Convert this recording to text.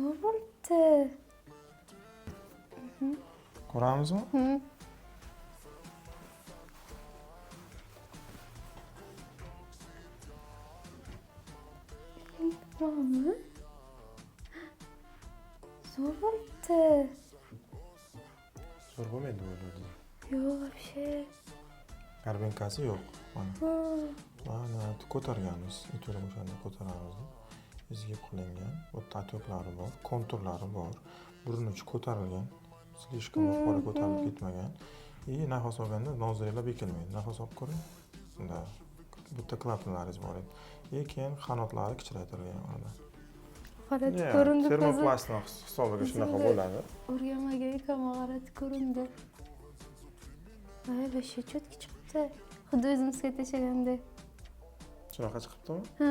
Zo'r bo'libdi. Ko'ramizmi? Hı. Bormi? Zo'r bo'libdi. Zo'r bo'lmaydi deb o'yladim. Yo'q, вообще. Горбинка si yo'q. Mana. Ha. Mana ko'targanmiz. Iturib o'shanda ko'taramiz deb. Изгиб qilingan. Bu yerda отёк lari bor, konturlari bor. Burun uchi ko'tarilgan. Слишком yuqori ko'tarilib ketmagan. И nafas olganda ноздря lar bekilmaydi. Nafas olib ko'ring. Да. Bu yerda klapanlaringiz bor edi. И keyin qanotlari kichraytirilgan mana. G'alati ko'rindi ko'zi. Termoplastni hisobiga shunaqa Ko'zimga bo'ladi. O'rganmagan ekanman, g'alati ko'rindi. Voy, вообще четкий chiqibdi. Xuddi o'zimizga tashlagandek. Shunaqa chiqibdimi? Ha.